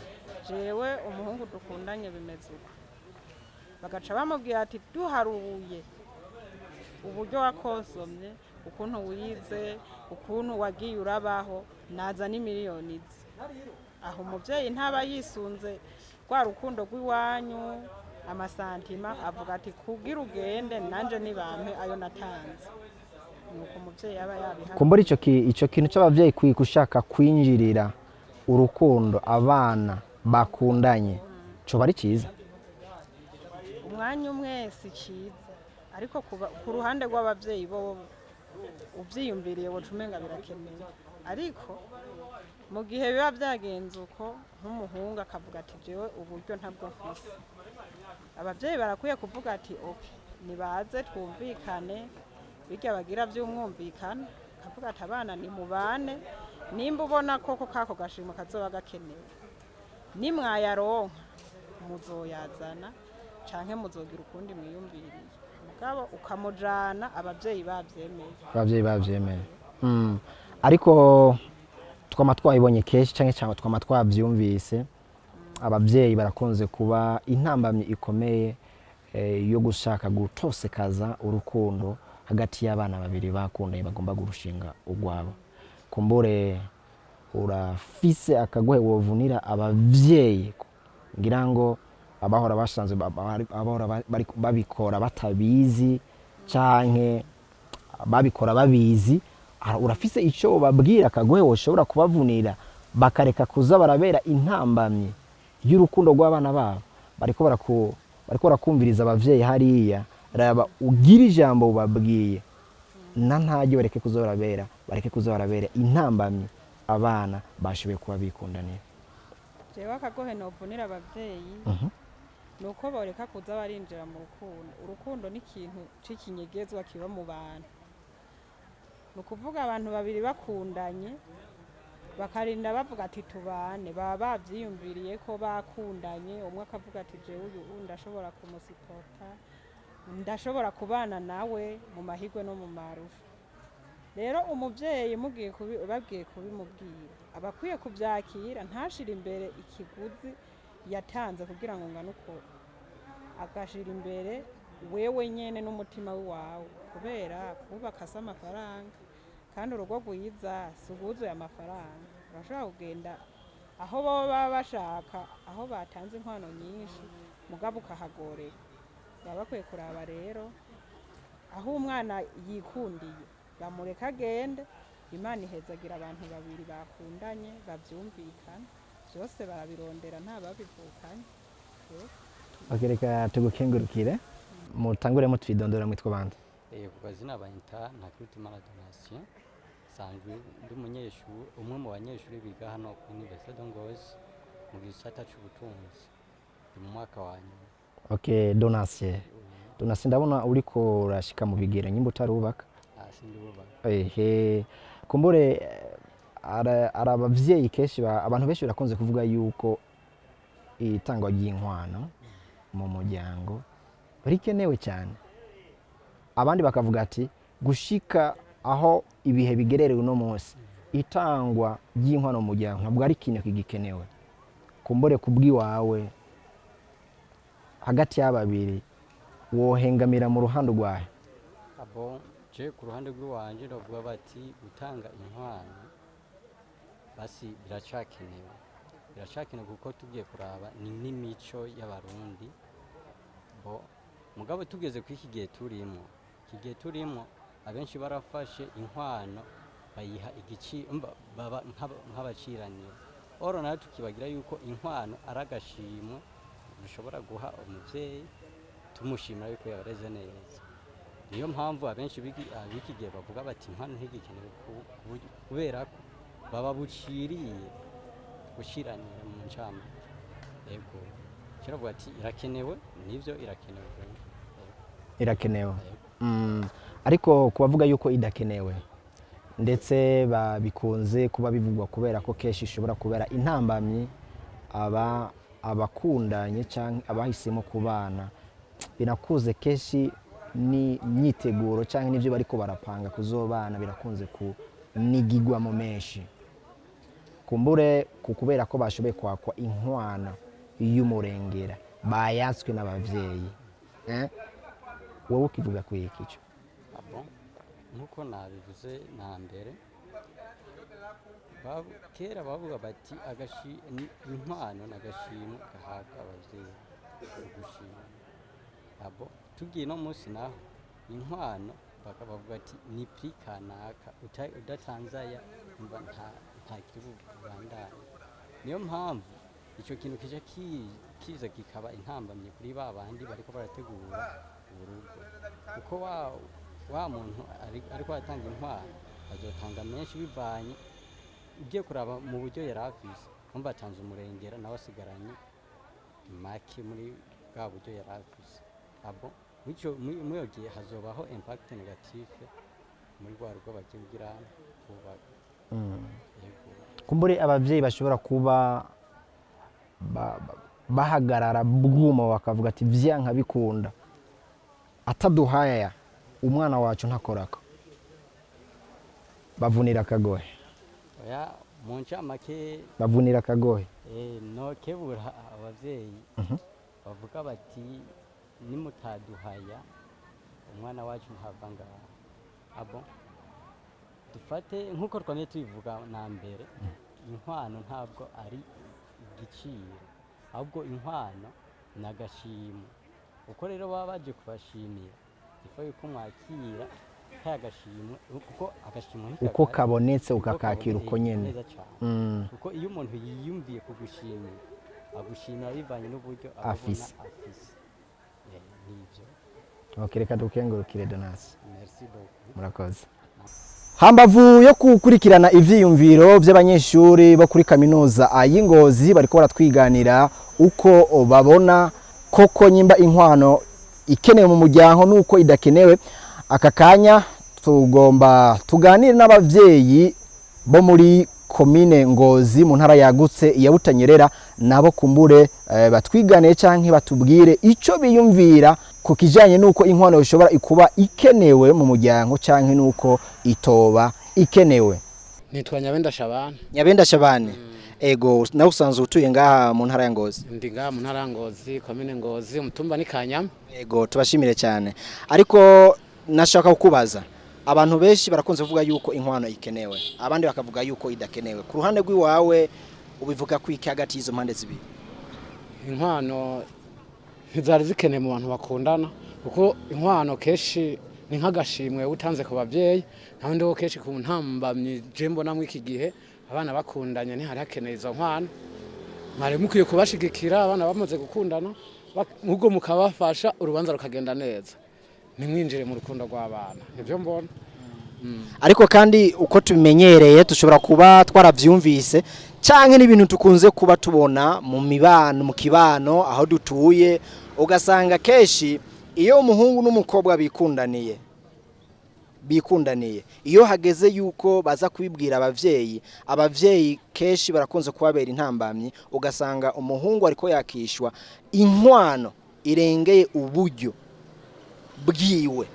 Speaker 4: "Jewe umuhungu dukundanye bimeze uko." Bagaca bamubwira ati: "Duharuye uburyo wakosomye, ukuntu wize, ukuntu wagiye urabaho, naza n'imiliyoni ze." Aho umubyeyi ntaba yisunze rwa rukundo rw'iwanyu, amasantima, avuga ati: "Kugira ugende, nanje nibampe ayo natanze." Nuko umubyeyi aba yabihaye.
Speaker 1: Kumbura ico kintu c'abavyeyi gushaka kwinjirira urukundo abana bakundanye coba ari ciza?
Speaker 4: Umwanya umwe si cyiza, ariko ku ruhande rw'ababyeyi bo ubyiyumviriye woca umenga birakenewe. Ariko mu gihe biba byagenze uko, nk'umuhungu akavuga ati: "Jewe uburyo ntabwo mfise," ababyeyi barakwiye kuvuga ati: "OK, nibaze twumvikane." Bijya bagira by'umwumvikano, akavuga ati: "Abana nimubane, nimba ubona koko kako gashimwe kazoba gakenewe, nimwayaronka muzoyazana canke muzogira ukundi mwiyumviriye." Mugabo ukamujana abavyeyi bavyemeye.
Speaker 1: Abavyeyi bavyemeye. Ariko twama twabibonye kenshi canke cyangwa twama twavyumvise, abavyeyi barakunze kuba intambamyi ikomeye yo gushaka gutosekaza urukundo hagati y'abana babiri bakundanye bagomba gurushinga urwabo. Kumbure urafise akagohe wovunira abavyeyi, ngira ngo abahora basanzwe abahora babikora batabizi canke babikora babizi, urafise ico babwira, akagohe woshobora kubavunira bakareka kuza barabera intambamyi y'urukundo rw'abana babo? Bariko barakumviriza abavyeyi hariya, raba ugira ijambo ubabwiye na ntaryo, bareke kuza barabera intambamyi abana bashoboye kuba bikundanira.
Speaker 4: Jewe akagohe novunira abavyeyi ni uko boreka kuza barinjira mu rukundo. Urukundo ni ikintu c'ikinyegezwa kiba mu bantu. Ni ukuvuga abantu babiri bakundanye, bakarinda bavuga ati: "Tubane," baba bavyiyumviriye ko bakundanye. Umwe akavuga ati: "Jewe uyu ndashobora kumusipota, ndashobora kubana nawe mu mahirwe no mu marufa." Rero umuvyeyi mugiye babwiye kubimubwira, aba akwiye kuvyakira, ntashire imbere ikiguzi yatanze kugira ngo ngane uko, agashira imbere wewe nyene n'umutima wawe, kubera kubaka si amafaranga, kandi urugo rwiza si urwuzuye amafaranga. Urashobora kugenda aho boba baba bashaka, aho batanze inkwano nyinshi, mugabo ukahagorera. Baba bakwiye kuraba rero. Aho umwana yikundiye bamureka agende. Imana ihezagira abantu babiri bakundanye bavyumvikana, byose barabirondera, nta babivukanye.
Speaker 1: Okay, reka tugukengurukire. Mutangure mutwidondora, mwitwa bande?
Speaker 6: Ku kazina bayita Ntakirutimana Donatien, nsanzwe ndi umunyeshuri, umwe mu banyeshuri biga hano kuri Université de Ngozi mu gisata c'ubutunzi, ndi mu mwaka wa nyuma.
Speaker 1: Okay, Donatien, Donatien, ndabona uriko urashika mu bigero, nyimba utarubaka.
Speaker 6: Sindubaka.
Speaker 1: Ehe, kumbure ari abavyeyi kenshi abantu benshi barakunze kuvuga yuko itangwa ry'inkwano mu muryango rikenewe cyane, abandi bakavuga ati gushika aho ibihe bigererewe uno munsi, itangwa ry'inkwano mu muryango ntabwo ari ikintu kigikenewe. Kumbure kubw'iwawe, hagati y'ababiri wohengamira mu ruhande rwawe?
Speaker 6: Abo je ku ruhande rw'iwanje ndavuga bati gutanga inkwano basi biracakenewe, biracakenewe kuko tugiye kuraba ni n'imico y'Abarundi. Bo mugabo tugeze ku iki gihe turimo, iki gihe turimo abenshi barafashe inkwano bayiha igiciro, baba nk'abaciranira oro. Nayo tukibagira yuko inkwano ari agashimwe dushobora guha umuvyeyi tumushimira yuko yabareze neza. Niyo mpamvu abenshi b'iki gihe bavuga bati inkwano ntigikenewe kubera ko baba buciriye gushiranira mu ncamake. Yego, kiravuga ati irakenewe, nivyo irakenewe vraiment. Yego.
Speaker 1: Irakenewe.
Speaker 6: Yego.
Speaker 1: Ariko kubavuga yuko idakenewe, ndetse babikunze kuba bivugwa kubera ko kenshi ishobora kubera intambamyi aba abakundanye cyangwa abahisemo kubana, binakuze kenshi ni imyiteguro cyangwa n'ibyo bariko barapanga kuzobana birakunze kunigigwamo menshi, kumbure ku kubera ko bashoboye kwakwa inkwano y'umurengera bayatswe n'abavyeyi, eh? Wowe ukivuga ku iki ico?
Speaker 6: Ah bon, nkuko nabivuze na mbere, kera bavuga bati inkwano n'agashimwe gahabwa abavyeyi ugushima. Abo tugiye no munsi naho inkwano bakabavuga ati ni prix kanaka, udatanze aya umva nta kiri bubandanye. Niyo mpamvu ico kintu kija kiza kikaba intambamye kuri ba bandi bariko barategura urugo, kuko wa muntu ariko aratanga inkwano azotanga menshi bivanye ugiye kuraba mu buryo yari afise. Umva atanze umurengera, nawe asigaranye make muri bwa buryo yari afise. Abo muri iyo gihe hazobaho impact négative muri rwa rugo bagiye kugira kubaka. Yego.
Speaker 1: Kumbure abavyeyi bashobora kuba bahagarara bwuma bakavuga ati vyanka bikunda, ataduhaya umwana wacu ntakorako, bavunira akagohe?
Speaker 6: Oya, mu ncamake,
Speaker 1: bavunira akagohe.
Speaker 6: Nokebura abavyeyi bavuga bati nimutaduhaya umwana wacu ntava ngaha. Abo dufate nk'uko twamye tubivuga na mbere, inkwano ntabwo ari igiciro, ahubwo inkwano ni agashimwe. Uko rero baba baje kubashimira, ifa yuko mwakira kaya gashimwe, kuko agashimwe
Speaker 1: uko kabonetse
Speaker 6: uko
Speaker 1: ukakakira uko
Speaker 6: kaboneye
Speaker 1: nyene.
Speaker 6: Neza cane. Kuko iyo umuntu yiyumviye kugushimira, agushimira bivanye n'uburyo aba abona
Speaker 1: Afise.
Speaker 6: afise. Nivyo.
Speaker 1: Okay, reka dukengurukire, Donasi.
Speaker 6: Merci beaucoup.
Speaker 1: Murakoze. Hambavu yo gukurikirana ivyiyumviro vy'abanyeshuri bo kuri kaminuza y'Ingozi bariko baratwiganira uko babona koko nyimba inkwano ikenewe mu muryango nuko idakenewe, aka kanya tugomba tuganire n'abavyeyi bo muri komine Ngozi mu ntara yagutse ya Butanyerera, nabo kumbure batwiganiye canke batubwire ico biyumvira ku kijanye nuko inkwano ishobora kuba ikenewe mu muryango canke nuko itoba ikenewe.
Speaker 7: Nitwa Nyabenda Shabani.
Speaker 1: Nyabenda Shabani, ego, nawe usanzwe utuye ngaha mu ntara ya Ngozi?
Speaker 7: Ndi ngaha mu ntara ya Ngozi, komine Ngozi, umutumba ni Kanyama.
Speaker 1: Ego, tubashimire cyane. Ariko nashaka kukubaza, abantu benshi barakunze kuvuga yuko inkwano ikenewe, abandi bakavuga yuko idakenewe. Ku ruhande rw'iwawe ubivuga ko iki hagati y'izo mpande zibiri?
Speaker 7: Inkwano ntizari zikenewe mu bantu bakundana, kuko inkwano kenshi Ni nk'agashimwe utanze ku bavyeyi. Nta ndi wo kenshi ku ntambamyi je mbona muri iki gihe abana bakundanye ntihari hakeneye izo nkwano. Mwari mukwiye kubashigikira abana bamaze gukundana, ubwo mukabafasha urubanza rukagenda neza, ntimwinjire mu rukundo rw'abana. Nibyo mbona.
Speaker 1: Ariko kandi uko tubimenyereye, dushobora kuba twaravyumvise canke n'ibintu tukunze kuba tubona mu mibano, mu kibano aho dutuye, ugasanga kenshi iyo umuhungu n'umukobwa bikundaniye, iyo hageze yuko baza kubibwira abavyeyi, abavyeyi kenshi barakunze kubabera intambamyi. Ugasanga umuhungu ariko yakishwa inkwano irengeye uburyo bwiwe.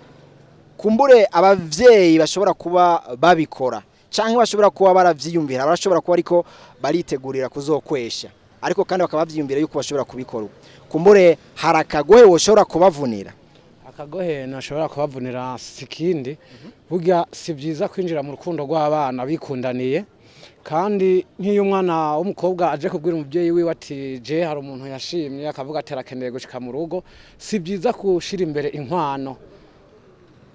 Speaker 1: Kumbure abavyeyi bashobora kuba babikora canke bashobora kuba baravyiyumvira, barashobora kuba ariko baritegurira kuzokwesha, ariko kandi bakaba bavyiyumvira yuko bashobora kubikora. Kumbure hari akagohe woshobora kubavunira?
Speaker 7: Akagohe ntashobora kubavunira si ikindi, burya si byiza kwinjira mu rukundo rw'abana bikundaniye. Kandi nk'iyo umwana w'umukobwa aje kubwira umubyeyi wiwe ati je hari umuntu yashimye, akavuga ati arakeneye gushika mu rugo, si byiza gushira imbere inkwano.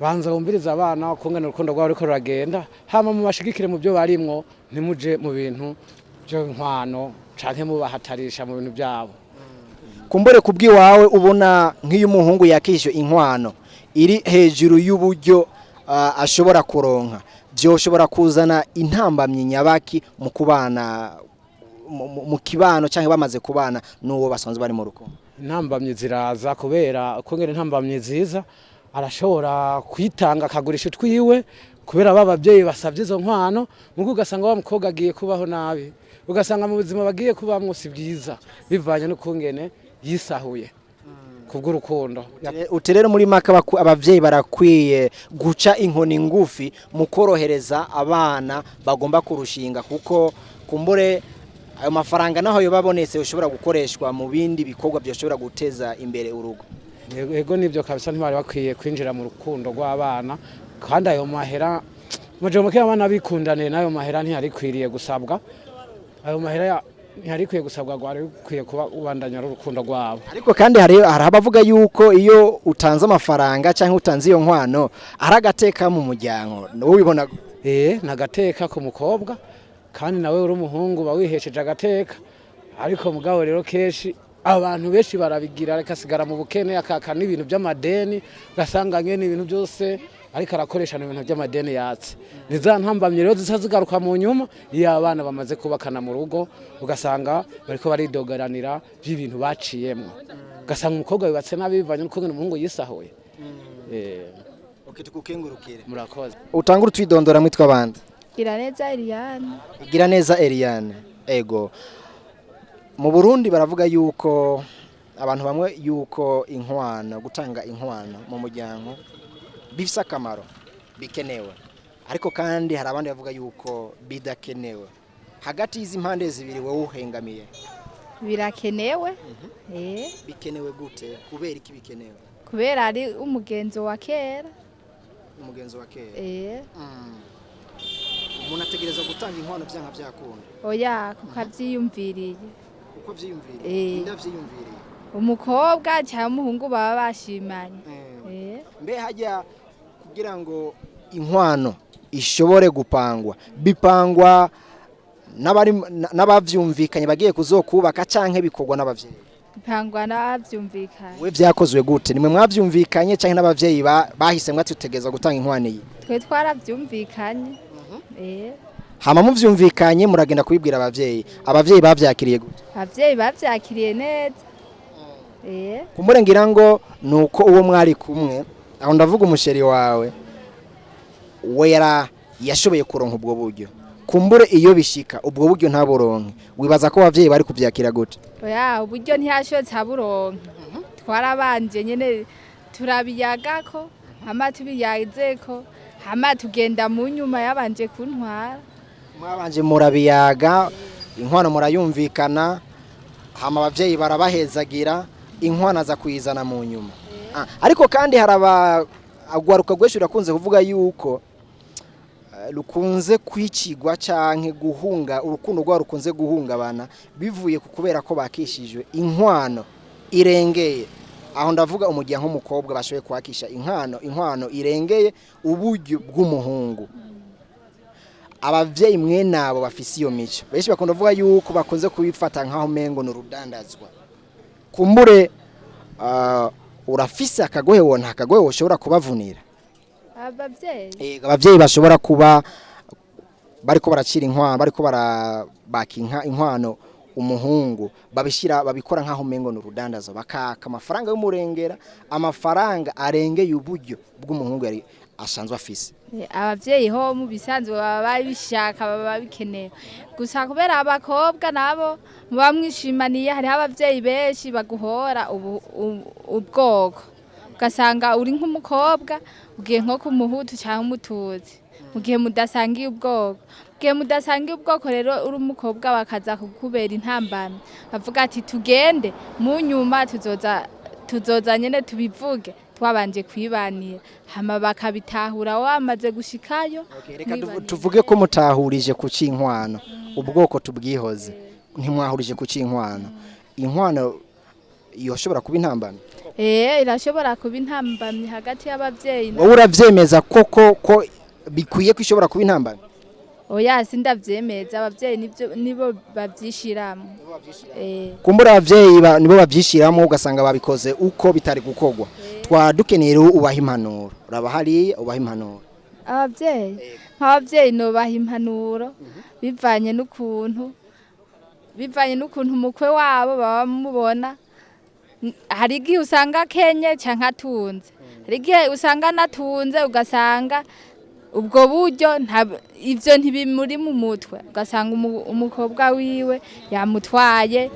Speaker 7: Banza wumvirize abana ukungene urukundo rwabo ruriko ruragenda, hama mubashigikire mu byo barimwo, ntimuje mu bintu by'inkwano canke mubahatarisha mu bintu byabo.
Speaker 1: Kumbure kubw'iwawe, ubona nk'iyo umuhungu yakishije inkwano iri hejuru y'uburyo ashobora kuronka, byoshobora kuzana intambamyi nyabaki mu kubana mu kibano cyangwa bamaze kubana n'uwo basanzwe bari mu rukundo?
Speaker 7: Intambamyi ziraza kubera ukungene intambamyi ziza, arashobora kwitanga akagurisha utwiwe kubera ba babyeyi basabye izo nkwano, mugo ugasanga wa mukobwa agiye kubaho nabi, ugasanga mu buzima bagiye kubamwo si bwiza, bivanye n'ukungene yisahuye kubw'urukundo.
Speaker 1: Uti rero muri maka abavyeyi barakwiye guca inkoni ngufi mu korohereza abana bagomba kurushinga, kuko kumbure ayo mafaranga naho yoba abonetse ushobora gukoreshwa mu bindi bikorwa byoshobora guteza imbere urugo.
Speaker 7: Yego, nibyo kabisa, ntibari bakwiye kwinjira mu rukundo rw'abana. Kandi ayo mahera muje muke abana bikundaniye, n'ayo mahera ntiyarikwiriye gusabwa. Ayo mahera ntiyarikwiye gusabwa, rwari rukwiye kuba ubandanya ari urukundo rwabo.
Speaker 1: Ariko kandi hari abavuga yuko iyo utanze amafaranga cyangwa utanze iyo nkwano ari agateka mu muryango. Wowe ubibona gute?
Speaker 7: Nagateka ku mukobwa, kandi nawe uri umuhungu uba wihesheje agateka. Ariko mugabo rero kenshi abantu benshi barabigira, akasigara mu bukene, akaka n'ibintu by'amadeni, ugasanga nyene ibintu byose ariko arakoresha ibintu by'amadeni yatse. Ni za ntambamyi rero zica zigaruka mu nyuma iyo abana bamaze kubakana mu rugo, ugasanga bariko baridogaranira by'ibintu baciyemwo, ugasanga umukobwa yubatse nabi bivanye n'ukungene umuhungu yisahuye.
Speaker 1: Okay, tukukengurukire.
Speaker 7: Murakoze.
Speaker 1: Utangura utwidondora, mwitwa bande?
Speaker 3: Iraneza Eliane.
Speaker 1: Igira neza Eliane. Ego. Mu Burundi baravuga yuko abantu bamwe yuko inkwano, gutanga inkwano mu muryango bifise akamaro, bikenewe. Ariko kandi hari abandi bavuga yuko bidakenewe. Hagati y'izi mpande zibiri wowe uhengamiye?
Speaker 3: Birakenewe.
Speaker 1: Bikenewe gute? Kubera iki bikenewe?
Speaker 3: Kubera ari umugenzo wa kera.
Speaker 1: Umugenzo wa kera. Umuntu ategereza gutanga inkwano vyanka vyakunda?
Speaker 3: Oya, kuko avyiyumviriye.
Speaker 1: Uko vyiyumviriye? Inda vyiyumviriye?
Speaker 3: Umukobwa cyangwa umuhungu baba bashimanye.
Speaker 1: Mbe hajya kugira ngo inkwano ishobore gupangwa, bipangwa n'abavyumvikanye bagiye kuzokubaka canke bikorwa n'abavyeyi?
Speaker 3: Bipangwa n'abavyumvikanye.
Speaker 1: We vyakozwe gute? Nimwe mwavyumvikanye canke n'abavyeyi bahisemwo ati utegereza gutanga inkwano iyi?
Speaker 3: Twe twaravyumvikanye.
Speaker 1: Hama muvyumvikanye muragenda kubibwira abavyeyi. Abavyeyi bavyakiriye gute?
Speaker 3: Abavyeyi bavyakiriye neza.
Speaker 1: Kumbure ngira ngo nuko uwo mwari kumwe, aho ndavuga umusheri wawe, we yara yashoboye kuronka ubwo buryo. Kumbure iyo bishika ubwo buryo ntaburonke, wibaza ko abavyeyi bari kuvyakira gute?
Speaker 3: Oya, uburyo ntiyashotse aburonka. Twarabanje nyene turabiyagako, hama tubiyazeko, hama tugenda mu nyuma yabanje kuntwara.
Speaker 1: Mwabanje murabiyaga, inkwano murayumvikana, hama abavyeyi barabahezagira, inkwano aza kuyizana mu nyuma. Ariko kandi hari agwaruka rwinshi rurakunze kuvuga yuko rukunze kwicigwa canke guhunga urukundo rwabo rukunze guhungabana bivuye ku kubera ko bakishijwe inkwano irengeye. Aho ndavuga umuryango nk'umukobwa bashoboye kwakisha inkwano irengeye uburyo bw'umuhungu. Abavyeyi mwe nabo bafise iyo mico, benshi bakunda kuvuga yuko bakunze kubifata nk'aho mengo ni urudandazwa. Kumbure urafise akagohe, wona akagohe woshobora kubavunira?
Speaker 3: Abavyeyi?
Speaker 1: Abavyeyi bashobora kuba bariko baracira inkwano, bariko barabaka inka inkwano umuhungu, babishira babikora nk'aho umengo ni urudandazo, bakaka amafaranga y'umurengera, amafaranga arengeye uburyo bw'umuhungu yari asanzwe afise.
Speaker 3: Abavyeyi ho mu bisanzwe baba babishaka, baba babikeneye, gusa kubera abakobwa nabo muba mwishimaniye, hariho abavyeyi benshi baguhora ubwoko, ugasanga uri nk'umukobwa ugiye nko ku muhutu cyangwa umututsi, mu gihe mudasangiye ubwoko. Mu gihe mudasangiye ubwoko rero, uri umukobwa, bakaza kukubera intambamyi, bavuga ati tugende mu nyuma, tuzoza nyene tubivuge twabanje kwibanira, hama bakabitahura wamaze gushikayo.
Speaker 1: Reka
Speaker 3: mwibanira.
Speaker 1: Tuvuge ko mutahurije ku cinkwano, ubwoko tubwihoze, ntimwahurije ku cinkwano, inkwano yoshobora kuba intambamyi?
Speaker 3: Irashobora kuba intambamyi hagati y'abavyeyi.
Speaker 1: Wowe uravyemeza koko ko bikwiye ko ishobora kuba intambamyi?
Speaker 3: Oya, sindavyemeza, abavyeyi nivyo nibo bavyishiramwo.
Speaker 1: Kumbura abavyeyi nibo bavyishiramo, ugasanga babikoze uko bitari gukorwa. Twa dukeneye rero ubaha impanuro, uraba hariya ubaha impanuro.
Speaker 3: Abavyeyi, nk'abavyeyi nobaha impanuro bivanye n'ukuntu umukwe wabo baba mubona. Hari igihe usanga akenye canke atunze, hari igihe usanga anatunze, ugasanga ubwo buryo ivyo ntibimuri mu mutwe, ugasanga umukobwa wiwe yamutwaye.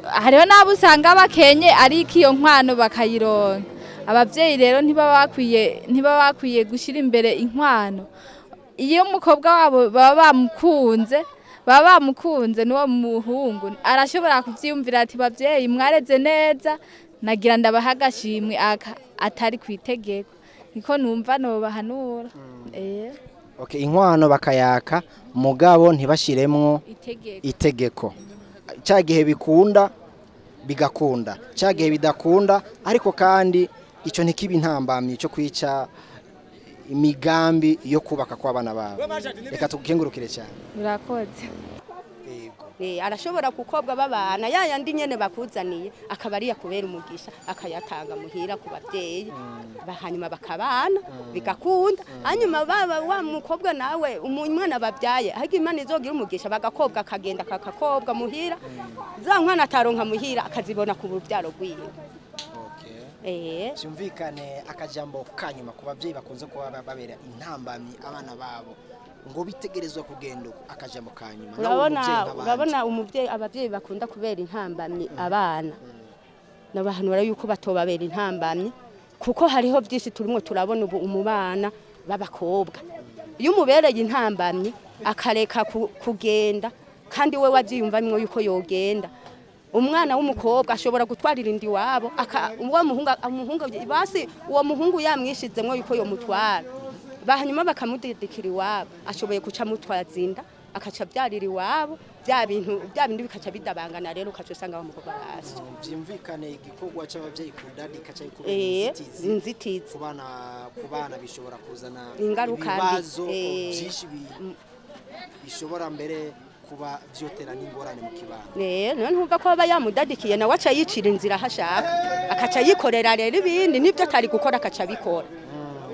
Speaker 3: Hariho n'abo usanga bakenye ariko iyo nkwano bakayironka. Abavyeyi rero ntibaba bakwiye gushyira imbere inkwano. Iyo umukobwa wabo baba bamukunze n'uwo muhungu arashobora kuvyiyumvira ati bavyeyi mwareze neza, nagira ndabaha agashimwe aka atari kw'itegeko. Niko numva nobahanura.
Speaker 1: Okay, inkwano bakayaka, mugabo ntibashiremwo
Speaker 3: itegeko.
Speaker 1: Itegeko cya gihe bikunda bigakunda, cya gihe bidakunda ariko kandi icyo ntikiba intambamyi cyo kwica imigambi yo kubaka kw'abana babo. Reka tugukengurukire cyane.
Speaker 3: Murakoze.
Speaker 8: Arashobora gukobwa babana, ya yandi nyene bakuzaniye akaba ariya kubera umugisha, akayatanga muhira ku bavyeyi, hanyuma bakabana bigakunda. Hanyuma baba wa mukobwa nawe umwana babyaye, ariko Imana izogira umugisha bagakobwa, akagenda kakakobwa muhira, za mwana ataronka muhira akazibona ku rubyaro rwiwe.
Speaker 1: Byumvikane. Akajambo kanyuma ku babyeyi bakunze kuba babera intambamyi abana babo ngo bitegerezwa kugenda uko, akajambo kanyuma nawe
Speaker 8: Urabona,
Speaker 1: umuvyeyi nk'abandi.
Speaker 8: Urabona umuvyeyi, abavyeyi bakunda kubera intambamyi abana, nabahanura yuko batobabera intambamyi, kuko hariho byinshi turimo turabona ubu umubana b'abakobwa. Iyo umubereye intambamyi akareka kugenda, kandi we wabyiyumvamwo yuko yogenda, umwana w'umukobwa ashobora gutwarira indi iwabo, uwo muhungu, umuhungu basi uwo muhungu yamwishizemwo yuko yomutwara, hanyuma bakamudidikira iwabo, ashoboye guca amutwaza inda, akaca abyarira iwabo, bya bintu bya bindi bikaca bidabangana. Rero ukaca usanga wa mukobwa hasi.
Speaker 1: Byumvikane, igikorwa cy'ababyeyi kudadika cyangwa kubera inzitizi
Speaker 8: inzitizi
Speaker 1: ku bana bishobora kuzana
Speaker 8: ingaruka mbi.
Speaker 1: Ibibazo byinshi bishobora mbere kuba vyotera n'ingorane mu kibano.
Speaker 8: None ntumva ko aba yamudadikiye, nawe aca yicira inzira aho ashaka, akaca yikorera rero ibindi n'ibyo atari gukora akaca abikora.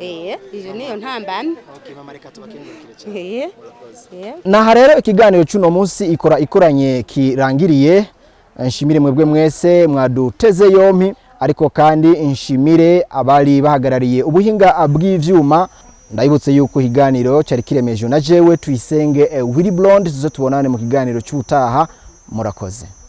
Speaker 8: Iyo niyo ntambamyi.
Speaker 1: Okay mama, reka tubakengurukire cyane. Naha rero ikiganiro cy'uno munsi ikora ikoranye kirangiriye. Nshimire mwebwe mwese mwaduteze yompi, ariko kandi nshimire abari bahagarariye ubuhinga bw'ivyuma. Ndabibutse yuko ikiganiro cyari kiremejwe na jewe Tuyisenge Willy Blonde. Tuzo tubonane mu kiganiro cy'ubutaha. Murakoze.